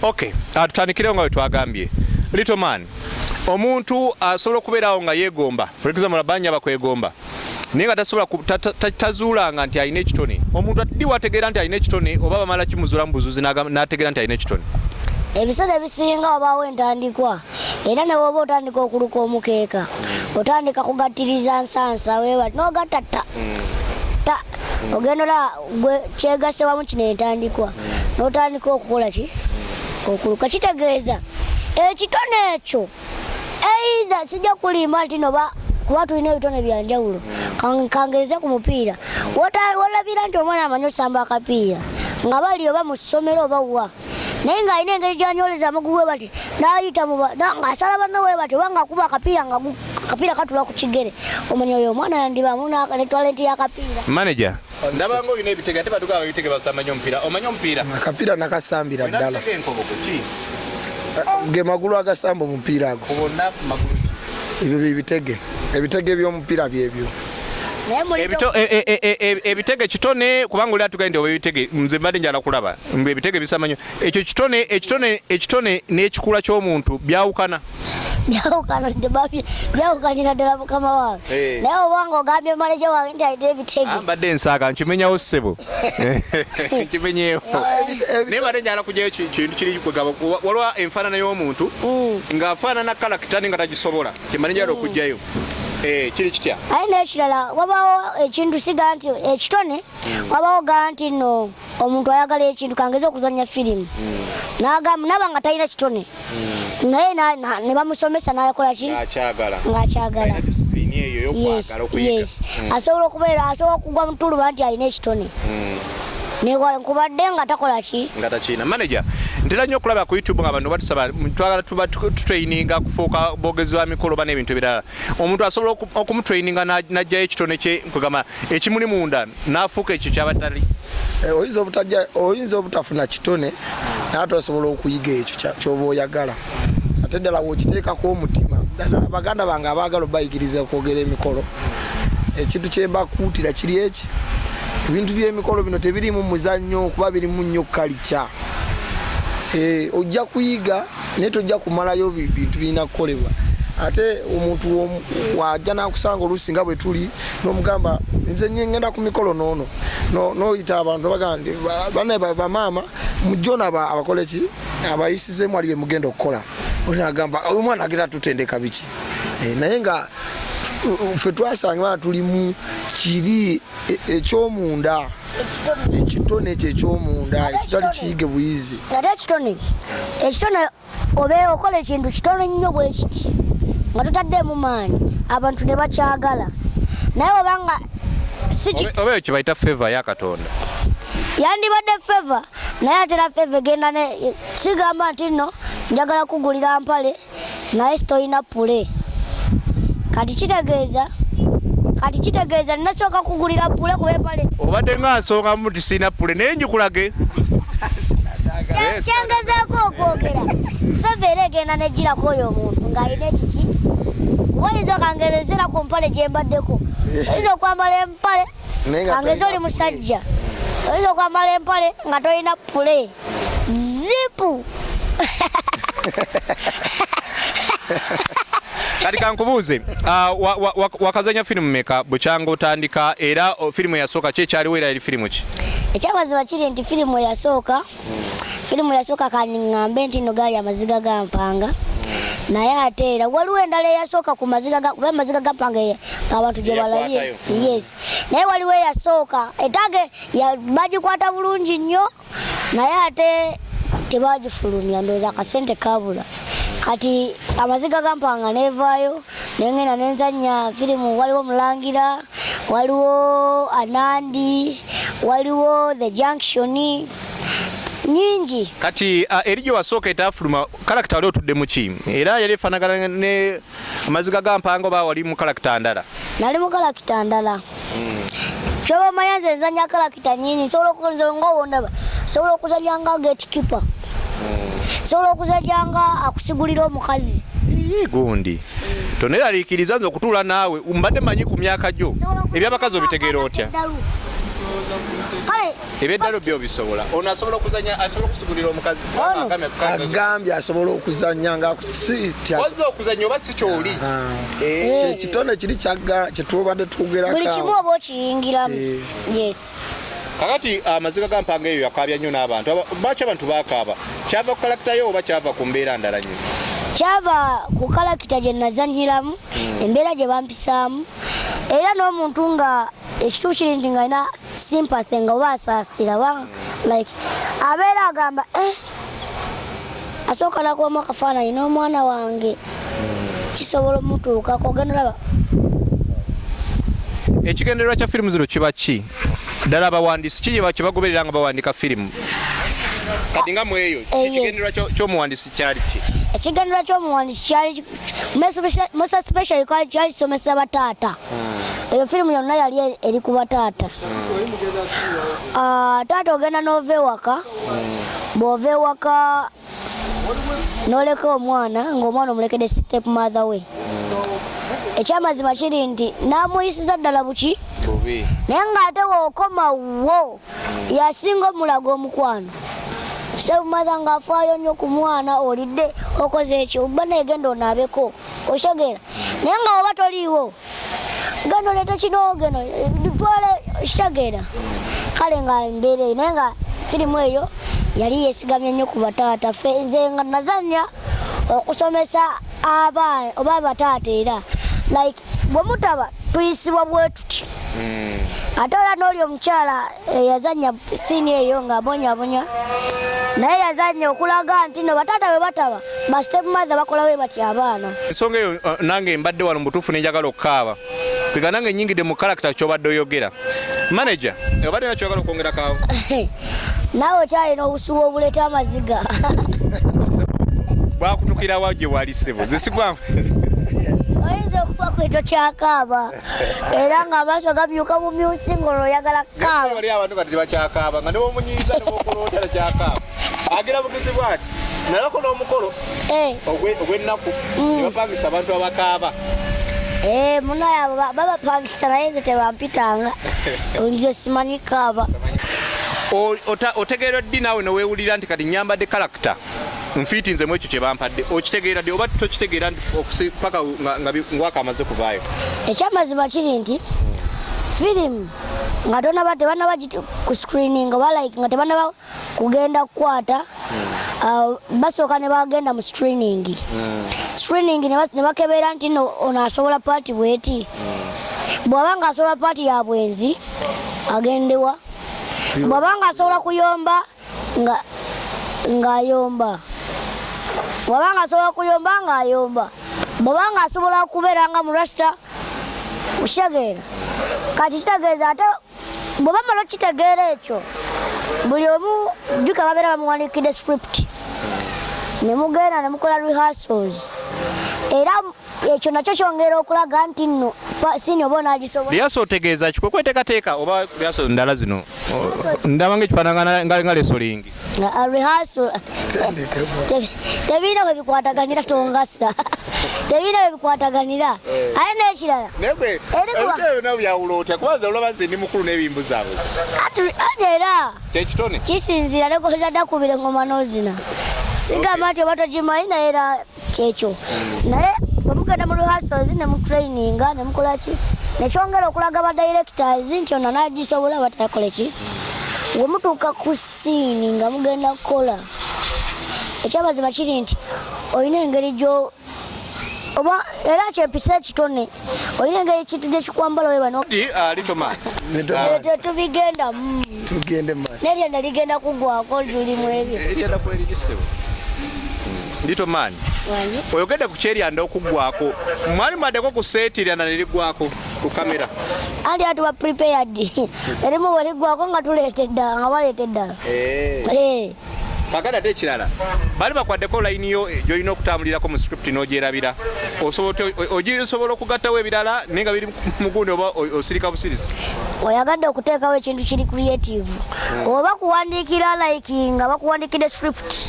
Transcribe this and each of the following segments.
Okay, tutandikirewo nga bwe twagambye. Little man, omuntu asobola okubeerawo nga yeegomba, for example abanya bakwegomba, naye nga tasobola tazuulanga nti alina ekitone. Omuntu ddi wategeera nti alina ekitone oba bamala kimuzuula mu buzuuzi n'ategeera nti alina ekitone? Ebiseera ebisinga wabaawo entandikwa, era ne bw'oba otandika okuluka omukeeka otandika kugattiriza nsansa weebati n'ogatta ta ta ogenda olaba gwe kyegasse wamu kino entandikwa n'otandika okukola ki okuluka. Kitegeeza ekitone ekyo either sijja kulimba nti noba kuba tulina ebitone bya njawulo. Kangereze ku mupiira, wolabira nti omwana amanyi osamba akapiira nga bali oba mu ssomero oba wa, naye ng'alina engeri gy'anyooleza amagulu we bati n'ayita ng'asala banne we bati oba ng'akuba akapiira nga akapiira katula ku kigere, omanya oyo omwana yandibamu ne talenti y'akapiira. Manager, ndaba nga olina ebitege, ate batuga ebitege basamba nnyo omupiira. Omanyi omupiira? Akapiira nakasambira Olina ddala. bitege enkobogo ki? Ge magulu agasamba omupiira ago. Ku bonna magulu ki? Ebyo bye bitege, ebitege by'omupiira byebyo. Naye muli Ebitege kitone, kubanga oli atugambye nti oba ebitege, nze mbadde njagala kulaba mbu ebitege bisamba nnyo. Ekyo kitone, ekitone, ekitone n'ekikula ky'omuntu byawukana. Byawukana, byawukanira ddala mukama wange. Naye obanga ogambye manager wange nti alina ebitege. Mbadde nsaaga nkimenyawo ssebo, nkimenyeewo, naye mbadde njagala kugyayo kintu kiri kwegamba waliwo enfaanana y'omuntu ng'afaanana kalakita naye nga tagisobola, kyembadde njagala okugyayo. Kiri kitya? Aye n'ekirala wabaawo ekintu siga nti ekitone, wabaawo gaa nti nno omuntu ayagala ekintu kangeze okuzannya firimu n'agamba naba nga talina kitone, naye ne bamusomesa n'akola ki? Ng'akyagala. Ng'akyagala. Alina discipline eyo ey'okwagala okuyiga. Yes. Asobola okubeera, asobola okugwa mu ttuluba nti alina ekitone nkubadde nga takola ki? Nga takiina. Manager, ntera nnyo okulaba ku YouTube nga abantu batusaba twagala tuba tutraininga kufuuka boogezi ba mikolo oba n'ebintu ebirala. Omuntu asobola okumutraininga n'aggyayo ekitone kye, kwegamba ekimuli munda, n'afuuka ekyo kyaba tali. Oyinza obutafuna kitone naye ate osobola okuyiga ekyo ky'oba oyagala, ate ddala w'okiteekako omutima. Ddala baganda bange abaagala obayigiriza okwogera emikolo, ekintu kye mbakuutira kiri eki: ebintu by'emikolo bino tebirimu muzannyo, kuba birimu nnyo kalica. Ojja kuyiga naye tojja kumalayo bintu birina kukolebwa. Ate omuntu wajja n'akusanga oluusi nga bwe tuli n'omugamba nze ngenda ku mikolo n'ono n'oyita abantu bagamba nti banne bamaama mujje ono abakole ki abayisizeemu ali bye mugenda okukola. Oli n'agamba omwana agenda tutendeka biki? Naye nga ffe twasanga tuli mu kiri ekyomunda, ekitone ekyo ekyomunda ekitali kiyige buyizi. Ate ekitone obe okola ekintu kitono nnyo bwe kiti nga totaddeemu maanyi, abantu ne bakyagala, naye obanga si Oba eyo kye bayita favor ya Katonda. Yandibadde favor, naye ate era favor egenda ne sigamba nti nno njagala kugulira mpale naye sitolina pule. Kati kitegeeza nasooka kugulira pule kuba empale Obadde nga nsonga mu nti sirina pule, naye njikulage. Kyengezaako okwogera, favor era egenda negirako oyo omuntu ng'alina ekiki, kuba oyinza okangerezera ku mpale gye mbaddeko, oyinza okwambala empale Naye nga kangeze oli tolina. Musajja oyinza okwambala empale nga tolina pule zipu. Kati kankubuuze, wakazanya firimu meka bukyanga otandika, era firimu eyasooka ki ekyaliwo, era yali firimu ki? Ekyamazima kiri nti firimu eyasooka kaniŋŋambe nti nno gaali Amaziga ga Mpanga, naye ate era waliwo endala eyasooka ku maziga kuba Amaziga ga Mpanga abantu gye balabye. Eyakwatayo. Yes, naye waliwo eyasooka etage bagikwata bulungi nnyo, naye ate tebagifulumya, ndowooza akasente kabula. Kati Amaziga ga Mpanga nevaayo, nengenda nenzanya firimu, waliwo Mulangira, waliwo Anandi, waliwo The Junction, nyingi. Kati eri gye wasooka etaafuluma, kalakita wali otudde mu ki, era yali efaanagana ne Amaziga ga Mpanga oba wali mu kalakita ndala? Nali mu kalakita ndala. Kyoba omanya nze nzanya kalakita nyingi. Nsobola okunze nga wondaba, nsobola okuzanya nga gatekeeper, nsobola okuzanya nga akusigulira omukazi. Ii, gundi toneraliikiriza nze okutuula naawe mbadde manyi ku myaka gyo Nsobola okuzanya ebyabakazi nga obitegeera akaana otya? k'eddalu. Kale Ebyeddalo byo bisobola. Ono asobola okuzanya, asobola okusigulira omukazi. Ono. Agambye asobola okuzanya nga si Wazza okuzanya oba si kyoli. Kyekitone kiri kyagga kyetubadde twogerako. Buli kimu oba okiyingiramu. Yes. Kakati amaziga ga mpanga eyo yakaabya nnyo n'abantu. Lwaki abantu bakaaba? Kyava ku kalakita yo oba kyava ku mbeera ndala nnyo? Kyava ku kalakita gye nazannyiramu, embeera gye bampisaamu, era n'omuntu nga ekituufu kiri nti nga alina sympathy nga oba asaasira oba like abeera agamba asooka nakubamu akafaananyi n'omwana wange kisobola omutuukako, ogenda olaba. Ekigendererwa kya firimu zino kiba ki? Ddala abawandiisi ki kye bagoberera nga bawandiika firimu? Kati nga mu eyo, ekigendererwa ky'omuwandiisi kyali ki? Ekigendererwa ky'omuwandiisi kyali Musa Special kyali kisomesa bataata. Eyo firimu yonna yali eri ku bataata. Taata ogenda n'ova ewaka, bw'ova ewaka n'oleka omwana ng'omwana omulekedde step mother we. Ekyamazima kiri nti n'amuyisiza ddala buki, naye ng'ate w'okomawo yasinga omulaga omukwano. Step mother ng'afaayo nnyo ku mwana, olidde, okoze ekyo, oba naye genda onaabeko, okitegeera. Naye nga oba toliiwo, genda oleete kino, genda twale, okitegeera. Kale nga embeera eyo, naye nga firimu eyo yali yeesigamye nnyo ku bataata. Ffe nze nga nazannya okusomesa abaana oba abataata, era like bwe mutaba tuyisibwa bwe tuti. Ate era n'oli omukyala eyazannya siini eyo ng'abonyabonya, naye yazannya okulaga nti no bataata bwe bataba, ba step mother bakola bwe bati abaana. Ensonga eyo nange mbadde wano mu butuufu nenjagala okukaaba. Kwega nange nnyingidde mu kalakita ky'obadde oyogera. Manager, obadde nakyo oyagala okwongerako awo? Naawe okyalina obusuwa obuleeta amaziga. Bwakutukira wa gye wali ssebo? Nze sigwa. Oyinza okuba kwe tokyakaaba era ng'amaaso gamyuka bumyusi ng'olwo oyagala kukaaba. Wali abantu kati tebakyakaaba, nga ne bw'omunyiiza ne bw'okola otya takyakaaba. Agira bugizi bw'ati. Nalako n'omukolo ogw'ennaku ne bapangisa abantu abakaaba. Munaye abo babapangisa, naye nze tebampitanga, nze simanyi kaaba. Otegeera ddi naawe neweewulira nti kati nyambadde kalakita nfiitinze mu ekyo kye bampadde? Okitegeera ddi oba tokitegeera nti paka nga ngwaka amaze kuvaayo? Ekyamazima kiri nti firimu nga tonaba, tebanaba ku screening oba like nga tebanaba kugenda kukwata, basooka ne bagenda mu screening. Screening ne bakebera nti no ono asobola part bweti. Bw'aba nga asobola part ya bwenzi agendewa, bw'aba nga asobola kuyomba nga ng'ayomba, bw'aba nga asobola kuyomba ng'ayomba, bw'aba nga asobola kubeera nga mu rasta, okitegeera. Kati kitegeeza ate bwe bamala okitegeera ekyo, buli omu jjuka babeera bamuwandiikidde script, ne mugenda ne mukola rehearsals, era ekyo nakyo kyongera okulaga nti nno sini oba onaagisobola. Rehearsal otegeeza ki? Kwe kweteekateeka oba rehearsal ndala zino? Ndaba ng'ekifaanana nga wrestling. Rehearsal tebirina bwe bikwataganira, tongasa, tebirina bwe bikwataganira. Ate n'ekirala Naye gwe Eri ebitebe byonna byawula otya? Kubanza olaba nze ndi mukulu n'ebimbuzaabuza. Ate era Kyekitone. Kisinziira ne kozadde akubira engoma n'ozina, sigamba nti oba togimanyi, naye era kyekyo. Naye bwe mugenda mu rehearsals ne mu traininga ne mukola ki, nekyongera okulaga ba directors nti ono anagisobola batakola ki. Bwe mutuuka ku siini nga mugenda kukola, ekyamazima kiri nti olina engeri gyo oba era kyempisa ekitone, olina engeri ekintu gye kikwambala weba. Di little man. Tubigendamu. Tugende mu maaso. Neryenda ligenda kugwako lulimu ebyo. Eryenda kwerigisebo. Little man. Wangi. Oyogedde ku kyeryanda okuggwako. Mwali mwaddeko ku set eryanda ne liggwako ku kamera? Anti atuba prepared, erimu bwe liggwako nga tuleeta eddala, nga baleeta eddala. Eh. Kakati ate ekirala, baali bakwaddeko layini yo gy'olina okutambulirako mu script n'ogyerabira. Osobola ogisobola okugattawo ebirala naye nga biri mugundi oba osirika busirisi? Oyagadde okuteekawo ekintu kiri creative, oba kuwandiikira like nga bakuwandiikira script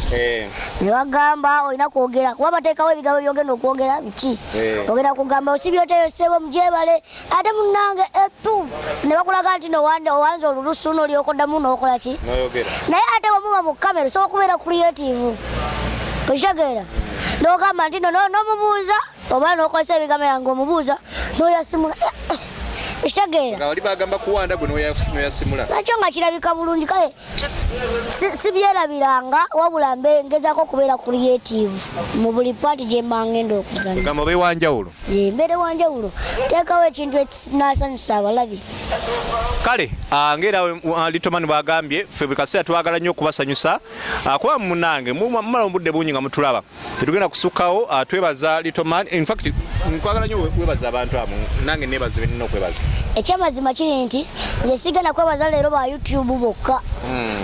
ne bagamba olina kwogera, kuba bateekawo ebigambo byogenda okwogera biki. Ogenda kugamba osibyoteyo ssebo mugyebale, ate munnange etu ne bakulaga nti nowanda owanza olulusu nolyokoddamu n'okola ki, naye ate wemuba mu kamera osobola okubeera creative, okitegeera, n'ogamba nti no n'omubuuza oba n'okozesa ebigambo yange omubuuza n'oyasimula, okitegeera. Nga bali bagamba kuwanda, gwe noyasimula. Nakyo nga kirabika bulungi. Kale sibyerabiranga, wabula mbe ngezaako okubeera creative mu buli part gye mba ngenda okuzanya. Gamba obe wanjawulo. Mbeere wanjawulo, teekawo ekintu ekinasanyusa abalabi. Kale ng'era Little Man bwagambye, ffe buli kaseera twagala nnyo okubasanyusa, kuba munange mumala obudde bungi nga mutulaba, tetugenda kusukkawo. Twebaza Little Man. In fact, nkwagala nnyo webaza abantu abo, nange nebaza benina okwebaza. Ekyamazima kiri nti nze sigenda kwebaza leero ba YouTube bokka,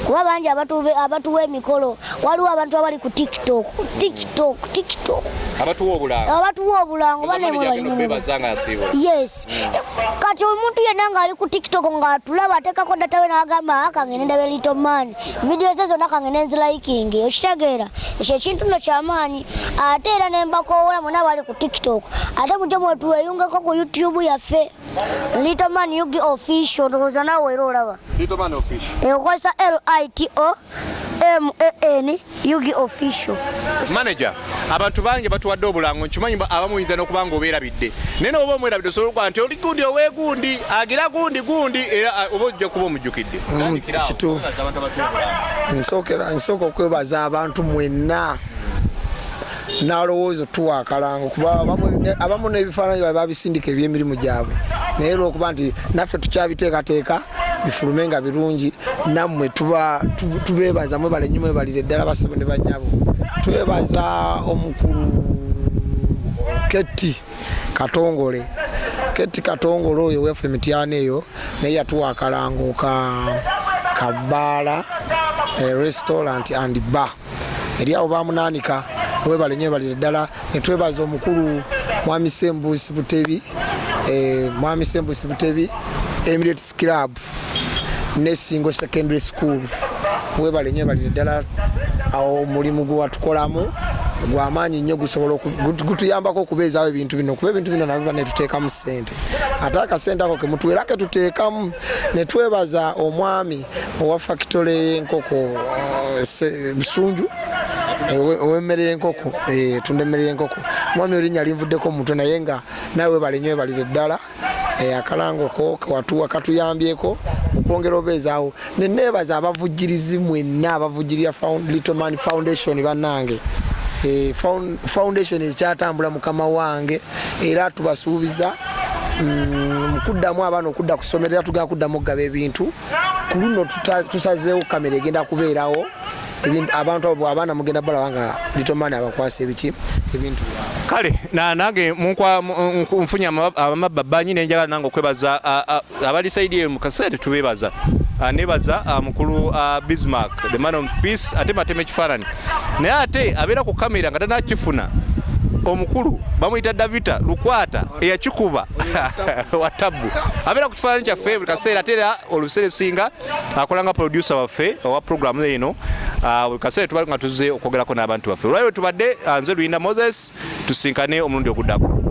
kuba bangi abatuwa emikolo. Waliwo abantu abali ku TikTok, TikTok, TikTok, abatuwa obulango. Abatuwa obulango. Agenda okwebaza nga asiibula. Yes, kati omuntu yenna ng'ali ku TikTok ng'atulaba, ateekako data we n'agamba, "Kangende ndabe Little Man, vidiyo ze zonna kangende nzilikingi," okitegeera? Ekyo ekintu nno kyamaanyi. Ate era ne mbakoowola mwena abali ku TikTok, ate mujje mwetweyungeko ku YouTube yaffe, Little Man UG Official. Ndowooza naawe era olaba. Little Man Official. Okozesa Lito Man UG Official. Manager, abantu bangi batuwadde obulango. Nkimanyi abamu oyinza n'okuba nga obeerabidde, naye noba omwerabidde osobola okuba nti oli gundi owegundi agira gundi gundi, era oba ojja kuba omujjukidde. Tandikira awo, Kituufu. weebaze abantu abatuwa obulango. Nsooka okwebaza abantu mwenna nalowooza otuwa akalango, kuba abamu n'ebifaananyi babe babisindika ebyemirimu gyabwe, naye olwokuba nti naffe tukyabiteekateeka bifulume nga birungi, nammwe tubeebaza. Mwebale nnyo, mwebalire ddala basebo ne banyabo. Twebaza omukulu Ketti Katongole. Ketti Katongole oyo wefe emityana eyo, naye yatuwa akalango ka kabaala, restaurant and bar eri awo bamunaanika. Webale nnyo, webalire ddala. Netwebaza omukulu Mwami Sembuusi Butebi, Mwami Sembuusi Butebi, Emirates Club ne Singo Secondary School. Webale nnyo, webalire ddala. Awo omulimu gwe watukolamu gwamaanyi nnyo, gusobola gutuyambako okubeezaawo ebintu bino, kuba ebintu bino nabyo netuteekamu ssente, ate akasente ako kemutuwera ketuteekamu. Netwebaza omwami owa fakitole y'enkoko, Busunju, ow'emmere y'enkoko, tunda emmere y'enkoko. Mwami erinnya linvuddeko mu mutwe, naye nga nawe webale nnyo, webalire ddala. Akalango ko kewatuwa katuyambyeko okwongera obeezaawo. Neneebaza abavujjirizi mwenna abavujjirira Little Man Foundation. Bannange, foundation ekyatambula, mukama wange, era tubasuubiza mukuddamu abaana okudda kusomero, era tugenda kuddamu okugaba ebintu. Ku luno tusazeewo kamera egenda kubeerawo. Abantu abo abaana mugenda balaba nga Little Man abakwasa ebiki, ebintu byabwe. Kale nange nfunye amabbabanyi, nenjagala nange okwebaza abali side eyo. Mu kaseera tetubeebaza. Nebaza mukulu Bismarck, the man of peace, ate matema ekifaananyi, naye ate abeera ku kamera nga tanakifuna. Omukulu bamuyita Davita Lukwata eyakikuba wa tabbu, abeera ku kifaananyi kyaffe buli kaseera, ate era oluseera ebisinga akola nga producer waffe owa programu eno. Buli kaseera tuba nga tuzze okwogerako n'abantu baffe. Olwaliro tubadde nze Luyinda Moses, tusinkane omulundi oguddako.